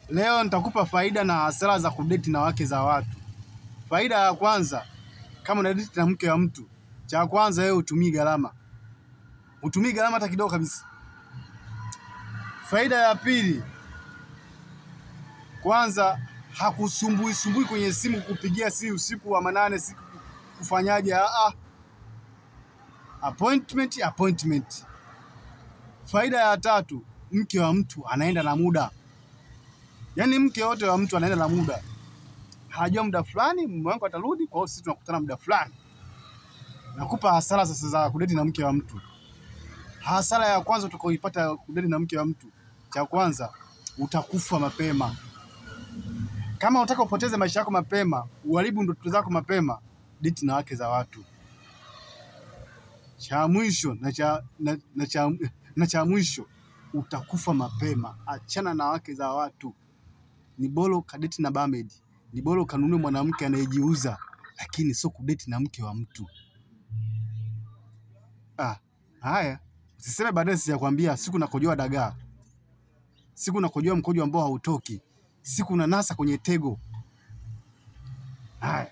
Leo nitakupa faida na hasara za kudeti na wake za watu. Faida ya kwanza, kama unadeti na mke wa mtu, cha kwanza wewe hutumii gharama. Hutumii gharama hata kidogo kabisa. Faida ya pili, kwanza hakusumbui sumbui kwenye simu kukupigia si usiku wa manane, siku kufanyaje. Appointment, appointment. Faida ya tatu, mke wa mtu anaenda na muda. Yaani mke wote wa mtu anaenda na muda. Hajua muda fulani mume wangu atarudi, kwa hiyo sisi tunakutana muda fulani. Nakupa hasara sasa za kudeti na mke wa mtu. Hasara ya kwanza utakayoipata kudeti na mke wa mtu, cha kwanza utakufa mapema. Kama unataka upoteze maisha yako mapema, uharibu ndoto zako mapema, deti na wake za watu. Cha mwisho na cha mwisho utakufa mapema. Achana na wake za watu. Ni bora ukadeti na barmaid, ni bora ukanunue mwanamke anayejiuza, lakini sio kudeti na mke wa mtu. Haya, usiseme baadaye sijakwambia. Siku nakojoa dagaa, siku nakojoa mkojo ambao hautoki, siku unanasa kwenye tego. Haya.